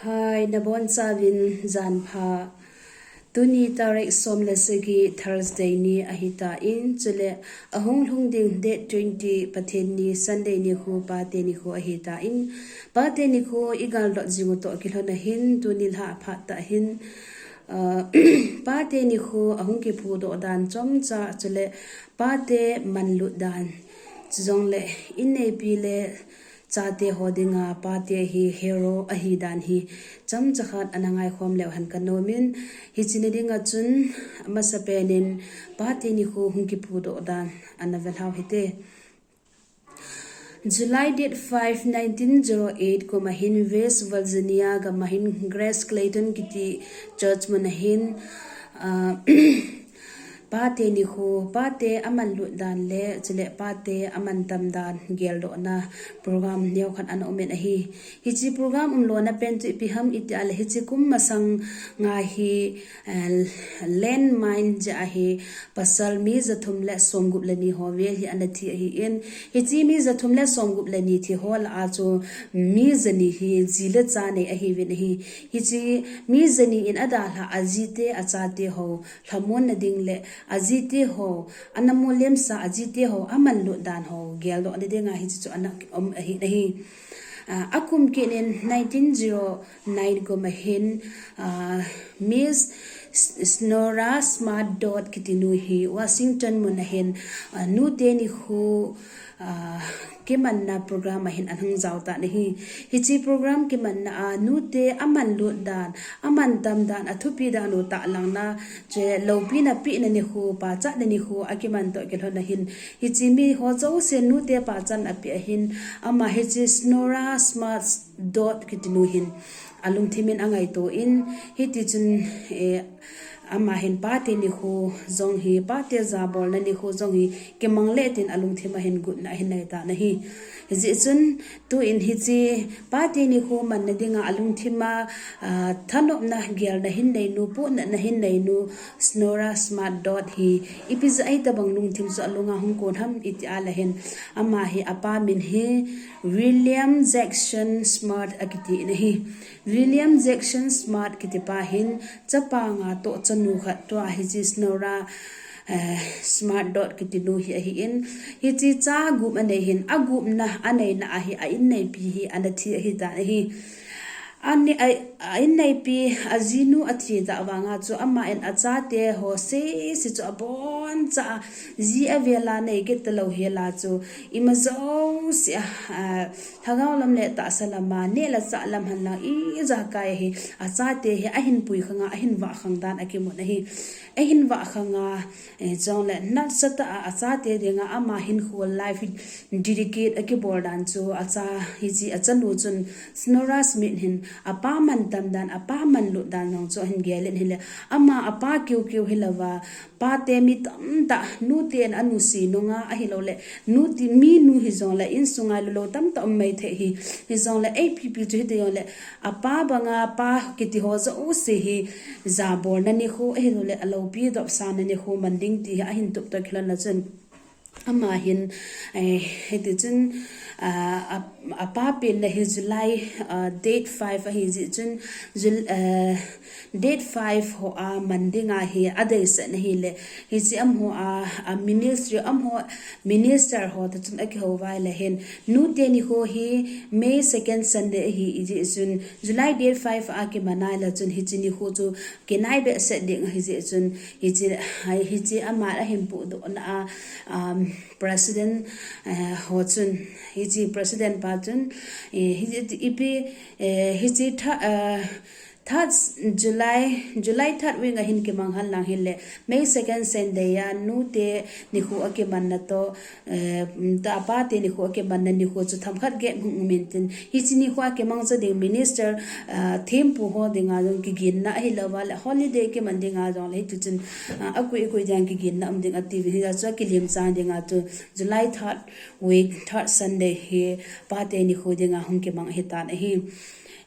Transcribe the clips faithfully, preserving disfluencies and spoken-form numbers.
Hai, nabonchauvin janpha. Tuni tarik som le sagi Thursday ni ahitan, chule ahung lhung ding date twenty Pathen ni Sunday nikho, Pate nikho ahitan, Pate nikho igaldot jing u toh kilhon ahin, tuni lha phat tah hin, ah, Pate nikho ahung kiphudoh dan chomcha, chule Pate manlut dan, chujongle inneipi le chate ho dinga Pate hi hero ahidan hi chomcha khat ana ngaikhom leu hen kanomin, hiche ni dinga chun amasapen in Pate nikho hung kiphudoh dan ana velhau hite. July date five, nineteen zero eight kum ahin West Virginia gam ahin Grace Clayton kiti church mun ahin, ah, Pate nikho, Pate amanlut dan le chule Pate amantam dan geldohna program neokhat ana umin ahi. Hiche program umlona pen chu ipi ham iti le hiche kum masanga hi, eh, landmine jeh a hi pasal mi jathum le somgup le ni ho vel hi ana thi ahin, hiche mi jathum le somgup le ni thi ho lah a chu mi jani hi ji le cha nei ahiuvin ahi. Hiche mi jani in adalhah ajite achate ho lhamonna ding le ajite ho, ana molemsa ajite ho amanlut dan ho geldohna dinga hiche chu ana um ahin ahi. Ah, akum kit in nineteen zero nine kum ahin, ah, Miss S-, Snora Smart Dodd kiti nu hi Washington mun ahin, ah, nute nikho, ah, kimanna program ahin ahung jao tan ahi. Hiche program kimanna a nute amanlut dan, amantam dan, athupi dan u tahlangna, chule loupina pehna nikho, pachatna nikho akiman toh kilhon ahin, hiche mi ho jouse nute pachatna apeh ahin, ama hiche Snora Smart Dodd kiti nu hin alungthim in angaito in, hiti chun, eh, ama hin Pate nikho jong hi, Pate jabolna nikho jong hi kimang le tin alungthim a hin gotna ahin nei tan ahi. Hijeh chun tun hiche Pate nikho manna dinga alungthim a, ah, thanopna gelna hin nei nu, puhnatna hin nei nu, Snora Smart Dodd hi ipi jeh a hitobang lungthim chu alunga hung kon ham iti le hin, ama hi apa min hi William Jackson Smart akiti in ahi. William Jackson Smart kiti pa hin chapa nga toh chanu khat, tua hiche Snora, eh, Smart Dodd kiti nu hi ahin, hiche cha gup anei hin, agupna aneina a hi a inneipi hi ana thi ahitan ahi. Ani, a, a inneipi, ajinu athi tah vanga chu ama in achate ho sese chu aboncha a, ji avel a nei kit talou hel a chu, ima jouse a, a, lhagao lam le tahsa lam a, neh le chah lam hen lang ijakai hi, achate hi ahin pui khang a, ahin vah khang dan akimun ahi. Ahin vah khang a, eh, chule nasatah a, achate dinga ama hin whole life dedicate akibol dan chu, acha, hiche achanu chun Snora Smith hin apa mantam dan, apa manlut dan jong chu ahin gel in ahile, ama apa keukeu hilouva, pate mi tamtah, nuten anusi nunga ahilouleh, nuti, minu hijongle insunga lou lou tamtah um maithei hi, hijongle eipipi chu hiti jongle, apa banga pa kiti ho jouse hi jabolna nikho ahilouleh, aloupi dopsahna nikho man ding ti hi ahin tup toh kilhon a chun, ama hin, eh, hiti chun, ah, a, apa penna hi July, ah, date five ahi jeh chun, Jul-, eh, date five ho a man dinga hi adeisahna ahile, hiche amaho a, a ministry, amaho minister ho toh chun akihou uva ahile hin, nute nikho hi May second Sunday ahi jeh chun, July date five a kiman ahile chun hiche nikho chu kinai behseh ding ahi jeh chun, hiche, hiche ama ahin pudohna a, um, president, eh, ho chun, hiche president pa chun, eh, hiche ipi, eh, hiche tha, eh, third July, July third week a hin kimang hen lang hile, May second Sunday a nute nikho akimanna toh, eh, ta pate nikho akimanna nikho chu themkhat gap hung um intin, hiche nikho a kimang cha ding minister, ah, thempu ho dinga jong kiginna ahilouva le holiday kiman dinga jongle hiti chun, ah, akui akui dinga kiginna um ding ati uvin, hijeh chun akilim chang dinga chu July third week, third Sunday hi pate nikho dinga hung kimang ahitan ahi.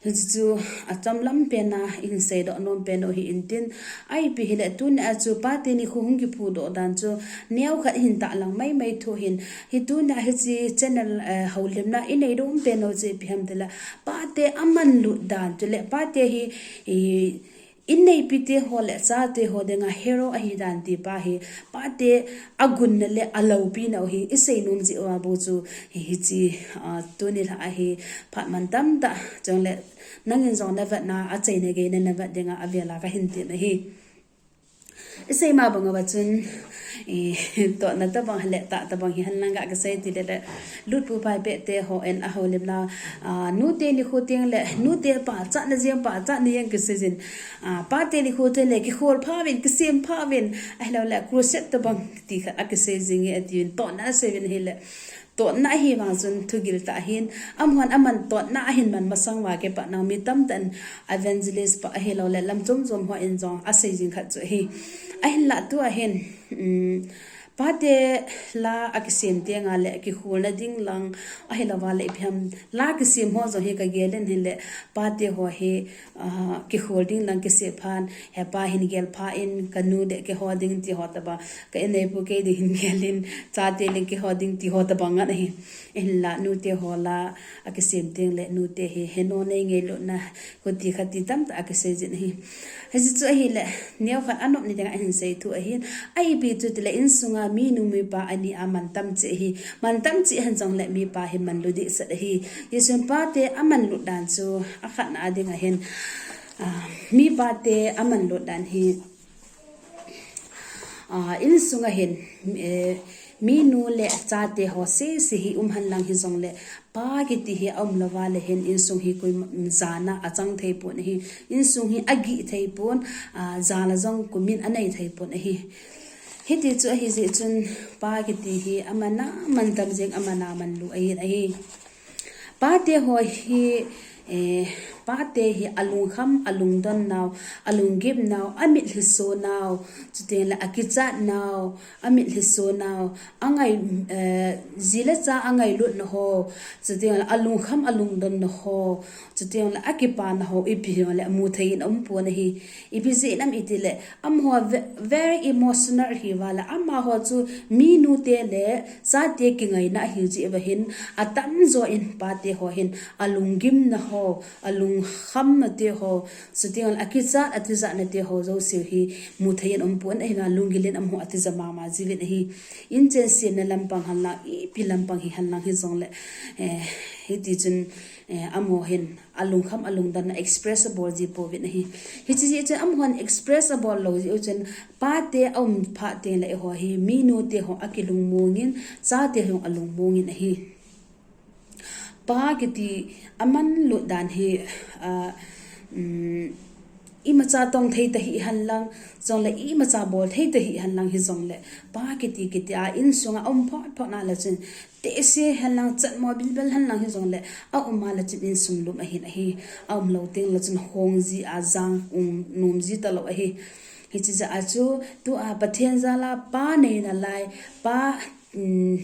Hichu achomlam pen a ihin seidoh nom pen u hi intin, ipi hile tuni a chu pate nikho hung kiphudoh dan chu neokhat hin tahlang maimai thu hin, hi tuni a hiche channel, eh, houlimna inei nom pen u chu ipi ham tile, pate amanlut dan chule pate hi, i, inneipi te ho le chate ho dinga hero ahi dan ti pa hi, pate agunna le aloupina u hi isei nom jeh uva bou chu hi, hiche, ah, tuni lha a hi phat mantam tah chule nangin jong navetna achaina geina navet dinga avel a kahin tem ahi. Isei ma bang uva chun, i, tohna tabang le tah tabang hi henlang ga kasei tile le, Lutpu Phaipeh te hon ahoulimna, ah, nute nikho teng le, nute pachatna jeng, pachatna jeng kisei jin, ah, pate nikho teng le kikhol pha uvin, kisem pha uvin, ahilou le crusade tabang ti khat akisei jing e atin, tohna asei uvin ahile, tohna ahi vang chun thugil tah ahin, amahon aman tohna ahin man masang uva kipatna mi tamtah in evangelist pa ahilou le lam chom chom hon jong asei jing khat chu ahi. Ahinlah tua hin, um, pate la akisem tenga le kikholna ding lang, ahilouva le ipi ham la kisem ho jong hi kagel in ahile, pate ho hi, ah, kikhol ding lang kisei phat, hepa hin gel pha in, kanu le kiho ding ti ho tabang, ka inneipu kei ding hin gel in, chate le kiho ding ti ho tabang ngen ahi. Hinlah nute ho la akisem teng le nute hi heno nei ngailutna, khuti khati tamtah akisei jin ahi. Hiche chu ahile, neokhat anopna dinga hin sei thu ahin, ipi chu tile insunga minu mipa ani a mantam cheh ahi, mantam cheh ahin jongle mipa hi manlu dehset ahi. Hichun pate amanlut dan chu akhatna a dinga hin, ah, mipa te amanlut dan hi, ah, insunga hin, eh, minu le chate ho sese hi um henlang hijongle, pa kiti hi aumlouva le hin insung hi koima jana achang thei pon ahi, insung hi agih thei pon, ah, jana jong koimin anei thei pon ahi. Hiti chu ahi jeh chun pa kiti hi aman a mantam jeng, aman a manlu ahin ahi. Pate ho hi, eh, pate hi alungkham, alungdon nau, alunggim nau, amitlhi so nau, chuteng le akichat nau, amitlhi so nau, angai, eh, ji le cha angailutna ho, chuteng le alungkham, alungdonna ho, chuteng le akipana ho, ipi ho le amu thei in aum pon ahi. Ipi jeh ham itile, amaho ve-, very emotional ahiuva le, amaho chu minu te le chate kingaina ahi jeh uva hin, atamjo in pate ho hin, alunggimna ho, alungkhamna te ho, chuteng le akichat, atijatna te ho jouse hi mu thei in aum pon ahi, alunggil in amaho atija mama jiuvin ahi. Inchen semna lampang henlang, ipi lampang hi henlang hijongle, eh, hiti chun, eh, amaho hin, alungkham, alungdonna express abol ji pouvin ahi. Hiche jeh chun amahon express abol lou jeh u chun pate aum phat teng le eiho hi minu te ho akilungmong in, chate jong alungmong in ahi. Pa kiti amanlut dan hi, ah, um, imacha tong thei tahih henlang, chule imacha bol thei tahih henlang hijongle, pa kiti kiti a insunga aum phot phot na le chun, tehse henlang, chatmo bilbel henlang hijongle, aum a le chun insung lum ahin ahi, aum lou teng le chun hong ji a jang, um, nom ji talou ahi. Hiche jeh a chu, tua Pathen jal a pa nei nalai, pa, um,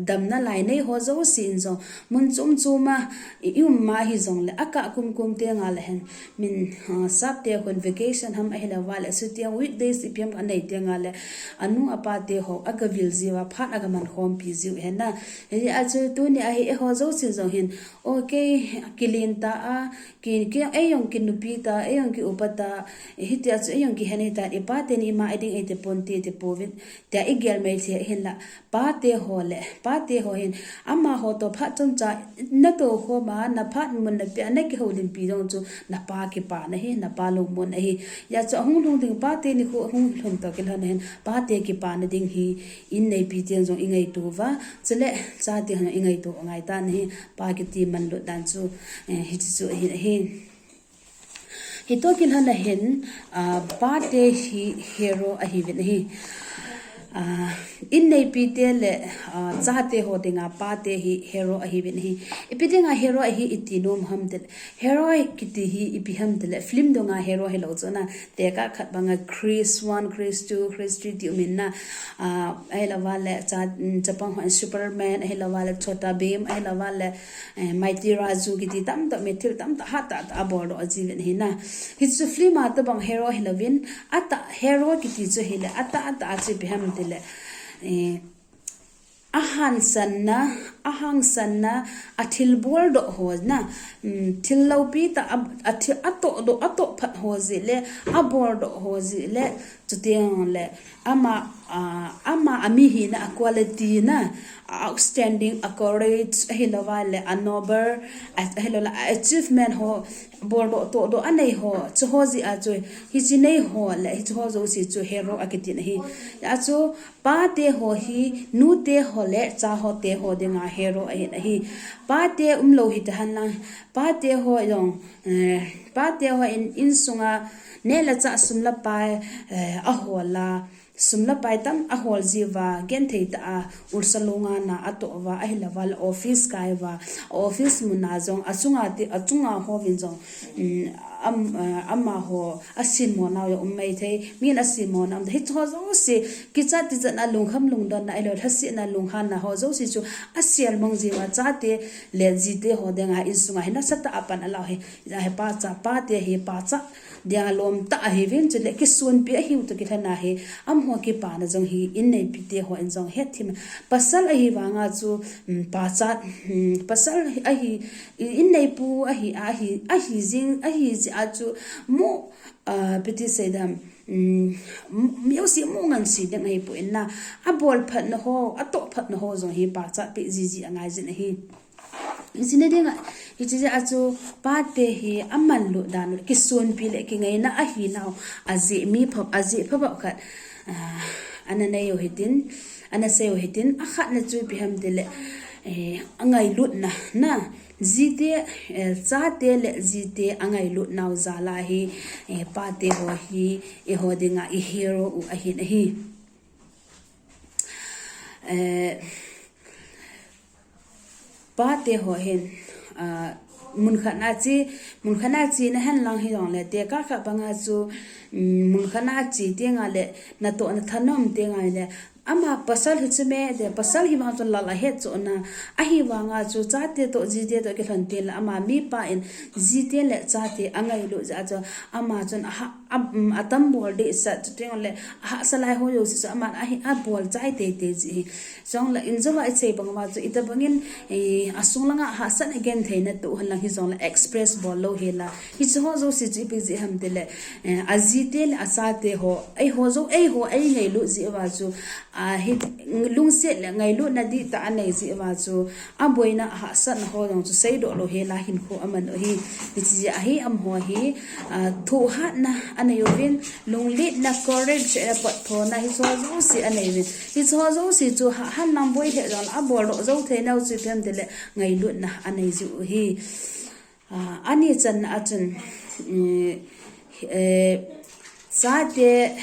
dam nalai nei ho jouse in jong, mun chom chom a i, i um ma hijongle, akah kum kum teng a le hin, min, uh, sap te hon vacation ham ahilouva le, chuteng weekdays ipi ham anei teng a le, anu apa te ho, agavil jiuva, phat agaman khompi jiu ahi na. Hijeh a chu tuni a hi eiho jouse jong hin, okay, kilen ta a, ki, ki, eijong kinupi ta, eijong ki upa ta, hitia chu eijong kihen hita, ipa ten ima iding eite ponte ti pouvin, tia igel mai thei ahinla, pate ho le, pate ho hin, amaho toh phat chomcha, natou khom a, naphat mun napeh a, nakihoulimpi jong chu, napa kipana ahi, napa lungmonna ahi. Hijeh chun ahung lhung ding pate nikho ahung lhun toh kilhon a hin, pate kipana ding hi, inneipi ten jong ingaito uva, chule chate hon jong ingaito u angaitan ahi, pa kiti manlut dan chu, eh, hiche chu ahin ahi. Hitoh kilhon a hin, ah, pate hi hero ahiuvin ahi. Ah, inneipi te le, ah, chate ho dinga pate hi hero ahiuvin ahi. Ipi dinga hero ahi iti nom ham tile, hero kiti hi ipi ham tile, film dunga hero hilou chu na, tekah khat banga Chris one, Chris two, Chris three ti umin na, ah, ahilouva le cha, mm, chapang hon Superman, ahilouva le Chhota Bheem, ahilouva le, eh, Mighty Raju kiti tamtah, mi thil tamtah hatah tah abol doh ajiuvin ahi na. Hichu film a tobang hero hilouvin, atah hero kiti chu hile, atah, atah chu ipi ham tile, eh, ahangsanna, ahangsanna, athilbol doh ho na, mm, thil loupi tah a, athil, atoh doh, atoh phat ho jeh le, abol doh ho jeh le, chuteng le, ama, ah, ama amihina, a quality na, a outstanding, a courage, ahilouva le, a noble, a, ahilouleh, a achievement ho, bol doh, toh doh anei ho, chuho jeh a chu, hiche nei ho le, hiche ho jouse chu hero akitin ahi. Achu, pate ho hi, nute ho le, cha ho te ho dinga hero ahin ahi. Pate umlou hitahen lang, pate ho jong, eh, pate hon insunga, neh le chah sum le pai, eh, ahol a, sum le pai tam ahol jiuva, genthei tah a, ulsa longa na atoh uva, ahilouva le office kai uva, office muna jong, achunga ti, achunga hovin jong, um, am, eh, amaho, asimmo nau jong um maithei, min asimmo nau, hicheho jouse, kichat tijatna lungkham lungdonna, ahilou lhasetna lunghanna ho jouse chu, aselmang jiuva, chate le jite ho dinga insunga hi nasatah a pan alah u hi, ahi pacha, pate hi pacha, dia lom tah ahiuvin chule kisonpi ahiu toh kilhon a hi, amaho kipana jong hi inneipi te hon jong hethem. Pasal ahivanga chu, um, pachat, um, pasal ahi, i-, inneipu ahi, ahi, ahi jing, ahi jeh a chu mo, ah, ipi ti seidam, um, mi jouse mo ngansi ding ahipoi na, abol phatna ho, atoh phatna ho jong hi pachat peh jiji angai jin ahi. Hiche na dinga, hiche jeh a chu pate hi amanlut dan, kisonpi le kingaina ahinau, ajeh mi pha, ajeh phabep khat, ah, ana nei u hitin, ana sei u hitin, akhatna chu ipi ham tile, eh, angailutna, na, jite, eh, chate le jite angailutnau jal a hi, eh, pate ho hi, eiho dinga i hero u ahin ahi. Eh, pate ho hin, ah, mun khat na che, mun khat na chena hen lang hijongle, tekah khat banga chu, um, mun khat na che tengle, natoh na thanom tengle, ama pasal hi chu me de, pasal hi vang chun lal ahet chu na, ahivanga chu chate toh, jite toh kilhon tengle, ama mipa in jite le chate angailut jeh a chu, ama chun aha, a, um, atambol dehset, chutengle, ahahsa lai ho jouse chu, aman ahi, abol chai teitei jeh hi. Chule, in jouva isei bang uva chu, itobangin, eh, asung langa hahsatna gentheina toh henlang hijongle express bol lou hela. Hicheho jouse chu ipi jeh ham tile, eh, ajite le achate ho, eiho jou, eiho eingailut jeh uva chu, ahi, lungset le ngailutna dihtah anei jeh uva chu, aboina ahahsatna ho jong chu seidoh lou hela hinkho aman u ahi. Hiche jeh a hi amaho hi, ah, thohhatna anei uvin, lunglhaina, courage, eh, patthona hicheho jouse anei uvin. Hicheho jouse chu hahhan lang boi lheh jongle abol doh jou theinau chu ipi ham tile ngailutna anei jiu ahi. Ah, ani channa a chun, eh, eh, chate,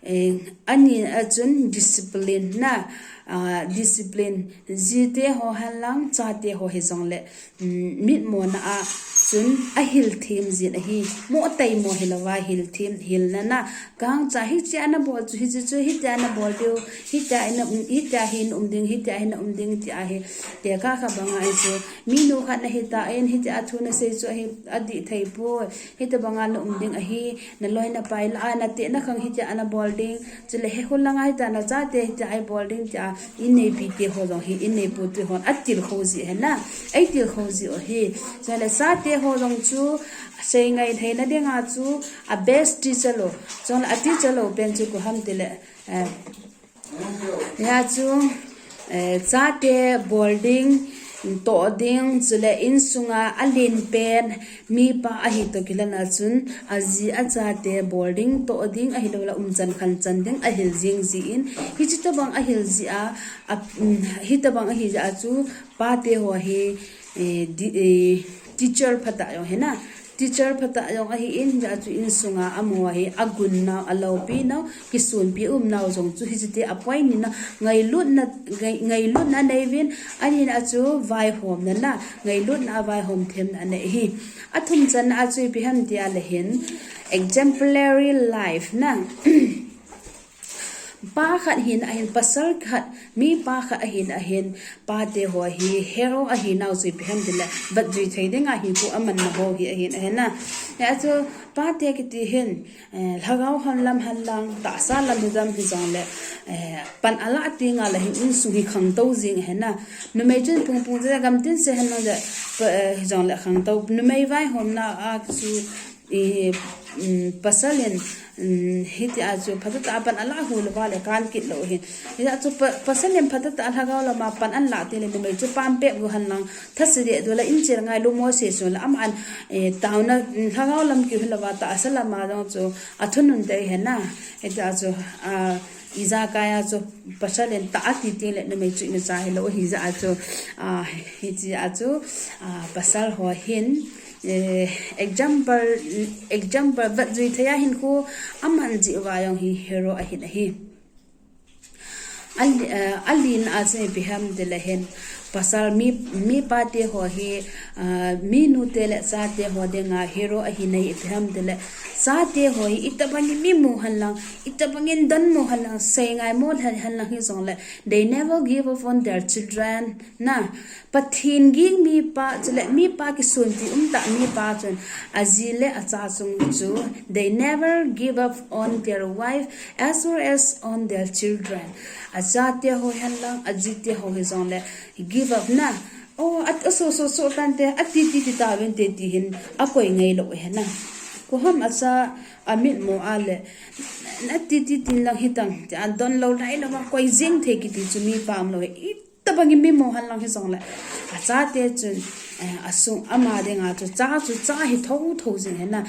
eh, ani a chun discipline na, ah, discipline, jite ho henlang, chate ho hijongle, um, mitmona a chun ahil them jin ahi, mo taimo hilouva hil them, hilna na, Gangcha hiche ana bol chu, hiche chu, hitia ana bol diu, hitia ina um, hitia hi ina um ding, hitia hi ina um ding, tia hi. Tekah khat banga ahi chu, minu khat nahi tan, hitia thu nasei chu ahi, adih thei poi, hitabanga na um ding ahi, naloi napai lah a, natehna khang hitia ana bol ding, chule hiche hun langa hitia nachate, hitia eibol ding, tia inneipi te ho jong hi, inneipu te hon atilkhou ji ahi na, eitilkhou ji u ahi. Chule chate ho jong chu, seingai theina dinga chu, a best teacher lou. Chule a teacher lou pen chu koi ham tile, eh, hia chu, eh, chate bol ding, toh ding, chule insunga alen pen, mipa ahi toh kilhon a chun, aji achate bol ding, toh ding, ahilouleh umchan khanchan ding, ahil jing jin, hiche tobang ahil jeh a, a, um, hitobang ahi jeh a chu, pate ho hi, eh, di, eh, teacher phatah jong hina, teacher phatah jong ahin, hijeh chun insunga amaho hi agunnau, aloupinau, kisonpi umnau jong chu hiche te a point in a ngailutna, ngai, ngailutna aneiyuvin, anina chu vaihomna na, ngailutna a vaihom themna anei ahi. Athum channa a chu ipi ham tia le hin, exemplary life na. Pa khat hin ahin, pasal khat, mipa khat ahin ahin, pate ho hi hero ahinau chu ipi ham tile, vetjui thei dinga hinkho amanna ho hi ahin ahi na. Hia chu pate kiti hin, eh, lhagao ham lam hen lang, tahsa lam hi lam hijongle, eh, pan alah tengle hin insung hi khangtou jing ahi na. Numei chun pung pung jeh a gamtin se hen lang jeh, pa, eh, hijongle khangtou. Numei vaihomna a chu i, um, pasal in, um, hitia chu phatah tah a pan alah hu louva le kan kit lou hin. Hitia chu pa, pasal in phatah tah a lhagao lama pan alah teng le numei chu pam pep gu hen lang, thase deh du la inchel ngailu mo se chu la aman, eh, taona, um, lhagao lam kiu hi louva tahsa lama jong chu athunun tei ahi na. Hitia chu, ah, ijakai a chu pasal in tah ati teng le numei chu imacha hilou ahi jeh a chu, ah, hitia chu, ah, pasal ho hin, eh, example, example, vetjui thei a hinkho aman jeh uva jong hi hero ahin ahi. Ali, eh, alina a chu ipi ham tile hin, pasal mi, mipa te ho hi, ah, minu te le chate ho dinga hero ahinai ipi ham tile, chate ho hi itobang in mimu hen lang, itobang in donmu hen lang, seingaimo hen, hen lang hijongle, they never give up on their children. Na, Pathen ging mipa, chule mipa kisonpi umtah mipa chun, aji le acha chung chu, they never give up on their wife as well as on their children. Achate ho hen lang, ajite ho hijongle, give up na. Oh, at, aso, so, so, tante, ati, ti, ti, tauvinte, ti hin, akoi ngailou ahi na. Koi ham acha, amitmo a le, ati, ti, ti, lang hitang, ti, adon lou, lai louva, koi jeng thei kiti chu mipa umlou ahi. Itobang in mimu hen lang hijongle, achate chun, eh, asung ama dinga chu cha chu cha hi thotho jing ahi na.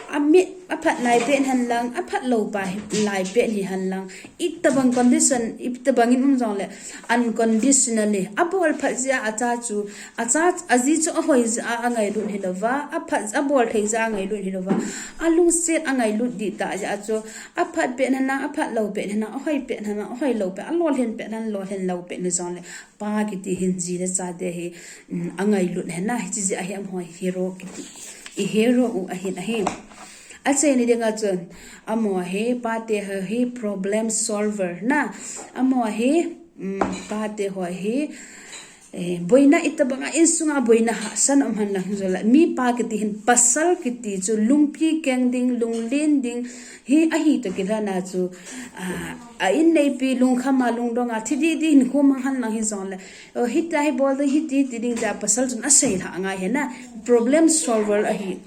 Amit aphat lai pet hen lang, aphat lou pa hi lai pet hi hen lang, itobang condition, itobang in um jongle, unconditionally, abol phat jeh a acha chu, acha, aji chu ahoi jeh a angailut hilouva, aphat, abol thei jeh a angailut hilouva, alungset angailut dihtah jeh a chu, aphat pet hen lang, aphat lou pet hen lang, ahoi pet hen lang, ahoi lou pet, alolhin pet hen lang, lolhin lou pet hijongle, pa kiti hin ji le chate hi, um, angailut ahi na, hiche jeh a hi amaho hero kiti, i hero u ahin ahi. Achaina dinga chun, amaho hi, pate ho hi problem solver na, amaho hi, um, pate ho hi, eh, boina itobang a insunga boina hahsa na um hen lang hijongle, mipa kiti hin, pasal kiti chu lungpi keng ding, lunglen ding, hi ahi toh kilhon a chu, ah, a inneipi lungkham a lungdong a thi didi hinkho mang hen lang hijongle, oh, hitia hi bol ding, hiti, ti ding tia pasal chun asei lhah ngai ahi na, problem solver ahi,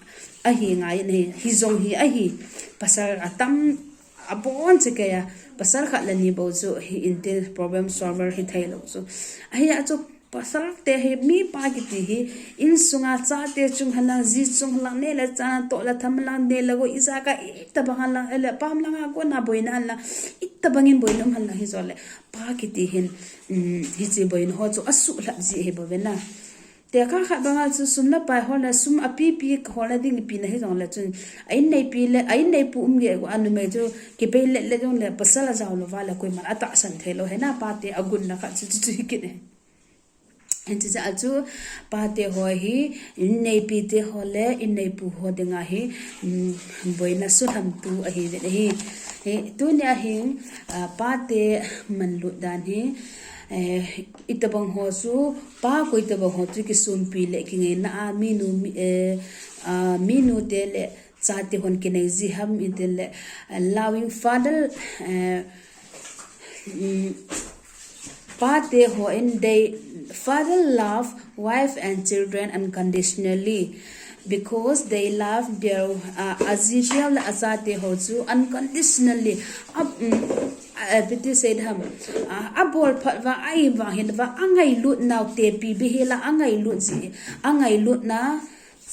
ahi ngai ahi, hijong hi ahi, pasal atam, abon chekei a, pasal khat le ni bou chu hi intin problem solver hithei lou chu, ahia chu, pasal te hi, mipa kiti hi, insunga chate chung hen lang, ji chung hen lang, neh le chah, toh le tham hen lang, neh le gou, ijakai, itobang hen lang, ele pam langa kona boina hen lang, itobang in boina um hen lang hijongle, pa kiti hin, um, hiche boina ho chu asuhlhap ji ahi bouve na. Tekah khat banga chu sum le pai holna, sum apipi holna ding ipi na hijongle chun, a inneipi le, a inneipu umgeh uva numei chu kipei let let jongle pasal ajao louva le koiman atahsan thei lou ahi na, pate agunna khat chu, chu, chu hi kit e. Hiche jeh a chu pate ho hi, inneipi te ho le inneipu ho dinga hi, um, boina sulhamtu ahiuvin ahi. Hi, tunia hin, ah, pate manlut dan hi, eh, itobang ho chu, pa koi tobang ho chu kisonpi le kingaina a minu, mi, eh, ah, minu te le chate hon kinai ji ham itile, eh, loving father, eh, um, pate hon they, father love wife and children unconditionally because they love their, uh, aji le achate ho chu unconditionally, uh, um, uh, piti sei dam, uh, abol phat uva, a-im vang hin uva, angailutnau tepi beh hela, angailut ji, angailutna,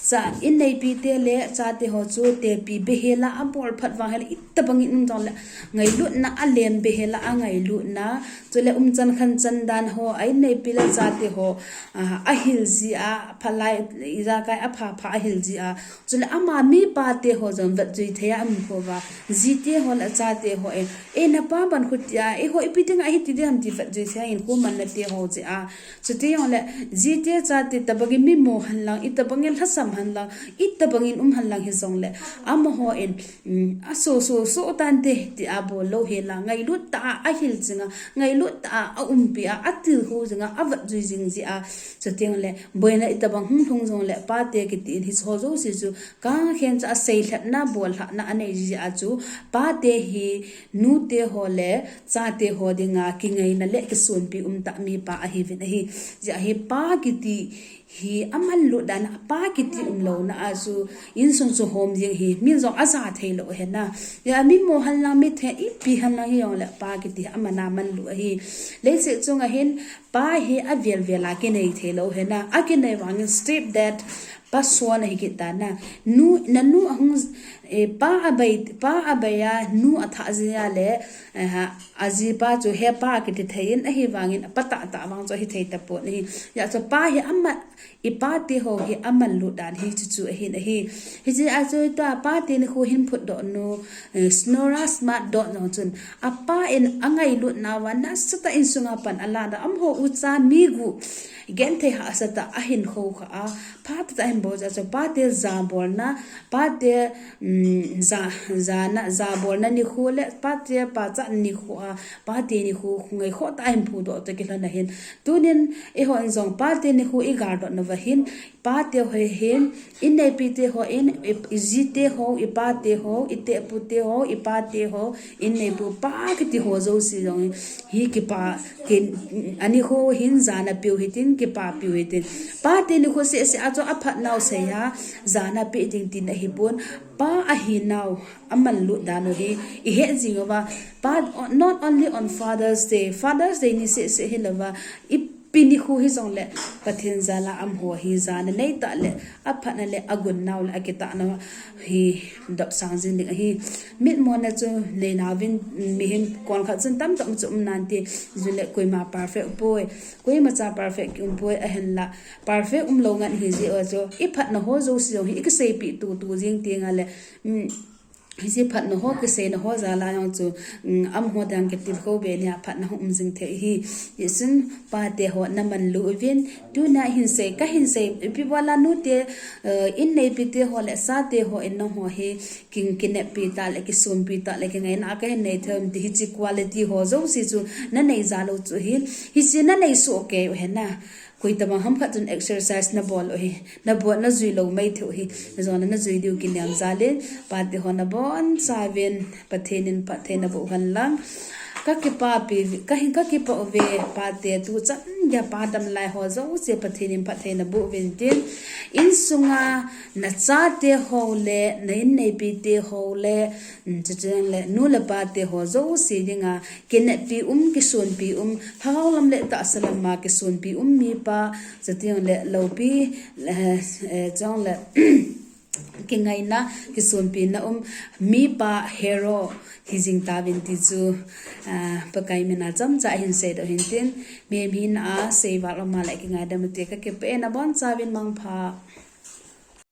Cha in neipi te le chate ho chu tepi behela abol phat vang hela itobang in um jongle ngailutna alen behela angailutna, chule umchan khanchan dan ho a in neipi le chate ho, ah, ahil jia, phalai ijakai apha pha ahil jia, chule ama mipa te ho jong vetjui thei a um khova, jite ho le chate ho e, e napa ban khutia, e ho ipi dinga hiti ding ham ti vetjui thei a in khu manna te ho jia, chuti jongle jite chate tobang in mimo henlang, itobang in lhasam henlang, itobang in um henlang hijongle, amaho in, um, aso so so tante ti abol lou hela, ngailut tah a ahil jinga, ngailut tah a aumpi a, atilkhou jinga, avetjui jing jia, chuti jongle boina itobang hung lhung jongle pate kiti in hiche ho jouse chu kakhen cha a seilhepna, bollhahna anei jia chu pate hi nute ho le chate ho dinga kingaina le kisonpi umtah mipa ahiuvin ahi. Jia hi pa kiti hi amanlut dan, pa kiti umlouna a chu insung chu hom jeng hi, min jong aja theilou hena. Jia mimo henlang, mithen ipi henlang hijongle pa kiti hi amana manlu ahi. Leiset chunga hin pa hi avel vel a kinei theilou hena. Akinei vangin step that pa son ahi kit tana. Nu, nanu ahung, eh, pa abai, pa abai a nu athah jia le, eh, ajipa chu hepa kiti thei in ahivangin apa tahtah vang chu ahithei tapon ahi. Jia chu pa hi ama, ipate ho hi amanlut dan hi chuchu ahin ahi. Hijeh a chu tua pate nikho hin phutdoh nu, eh, Nora Smart doh jong chun, apa in angailutna uva nasatah insunga pan alahna, amaho ucha mi guh genthei hahsatah ahin khoukhah a, phatah ahin bol jia chu pate jabolna, pate, um, ja, jana, jabolna nikho le pate pachat nikho a, pate nikho ngaikhoh tah a ahin phudoh toh kilhon ahin. Tunin eihon jong pate nikho igaldoh nauva hin, pate ho hin, in neipi te ho in, i, ijite ho, ipate ho, itehpu te ho, ipate ho, in neipu pa kiti ho jouse jong hi kipa, kin, anikho hin jana peu hitin, kipapiu hitin. Pate nikho seh seh a chu aphatnau seiya, jana pe ding tin ahipon, pa ahinau amanlut dan u hi ihet jing uva, pa, not only on Father's Day, Father's Day ni seh seh hilouva, ipi nikho hijongle Pathen jal a umho hi jana neitah le aphatna le agunnau le akitahnau hi dopsang jing ding ahi. Mitmona chu neinauvin, mihem konkhat chun tamtah chu um nante, chule koima perfect poi, koimacha perfect kium poi, ahinla perfect umlou ngen hijeh a chu iphatna ho jouse jong hi ikiseipeh tutu jing tengle, um, hiche phatna ho, kiseina ho jal a jong chu, um, amaho dang kitilkhou be nia phatna hung um jing thei ahi. Hijeh chun pate ho namanlu uvin, tuna hinsei, kahinsei, ipi bola nute, eh, in neipi te ho le chate ho in nangho hi kin, kineppi tah le, kisonpi tah le, kingaina a kahin nei thei em ti, hiche quality ho jouse chu nanei jal u chu hin, hiche nanei soh kei u hena. Koitobang ham khat chun exercise nabol u hi, nabol najui lou maithei u hi, najona najui diu kinem jal in, pate ho nabonchauvin, Pathen in phatthei naboh hen lang. Kakipapi, kahin kakipah uve, pate tuchan geiya pa damlai ho jouse Pathen in phatthei naboh uvin tin, insunga nachate ho le, na in neipi te ho le, um, chutengle nu le pate ho jouse dinga, kineppi um, kisonpi um, lhagao lam le tahsa lama kisonpi um mipa, chutengle loupi, eh, eh, chutengle kingaina, kisonpina um mipa hero hijing tauvin ti chu, ah, Pakai mina chomcha hinsei doh hin tin, mihem hina a seival um a le kingaidam ute, kakipah e, nabonchauvin mangpha.